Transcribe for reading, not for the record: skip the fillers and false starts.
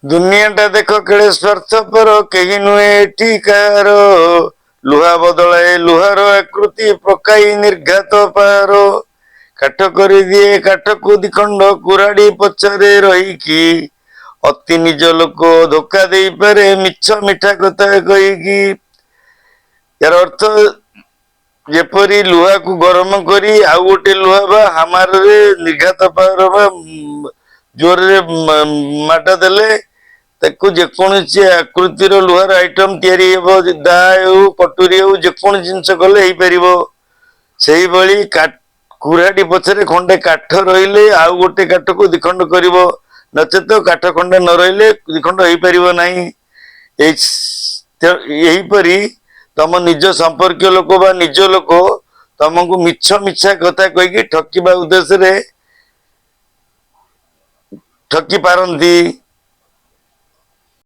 ଦୁନିଆଟା ଦେଖ କେଡ଼େ ସ୍ୱାର୍ଥପର, କେହି ନୁହେଁ ଏଠି କାହାର। ଲୁହା ବଦଳାଏ ଲୁହାର ଆକୃତି, ପକାଇ ନିର୍ଘାତ ପାହାର। କାଠ କରିଦିଏ କାଠକୁ ଦିଖଣ୍ଡ, କୁରାଢି ପଛରେ ରହିକି। ଅତି ନିଜ ଲୋକ ଧୋକା ଦେଇପାରେ, ମିଛ ମିଠା କଥା କହିକି। ଏହାର ଅର୍ଥ, ଯେପରି ଲୁହାକୁ ଗରମ କରି ଆଉ ଗୋଟେ ଲୁହା ବା ହାମାରରେ ନିର୍ଘାତ ପାହାର ବା ଜୋରରେ ମାଡ଼ ଦେଲେ ତାକୁ ଯେକୌଣସି ଆକୃତିର ଲୁହାର ଆଇଟମ ତିଆରି ହେବ, ଦା ହେଉ, କଟୁରୀ ହେଉ, ଯେକୌଣସି ଜିନିଷ କଲେ ହେଇପାରିବ। ସେଇଭଳି କୁରାଢି ପଛରେ ଖଣ୍ଡେ କାଠ ରହିଲେ ଆଉ ଗୋଟେ କାଠକୁ ଦିଖଣ୍ଡ କରିବ, ନଚେତ କାଠ ଖଣ୍ଡେ ନ ରହିଲେ ଦିଖଣ୍ଡ ହେଇପାରିବ ନାହିଁ। ଏହିପରି ତମ ନିଜ ସମ୍ପର୍କୀୟ ଲୋକ ବା ନିଜ ଲୋକ ତମକୁ ମିଛ ମିଛା କଥା କହିକି ଠକିବା ଉଦ୍ଦେଶ୍ୟରେ ଠକି ପାରନ୍ତି।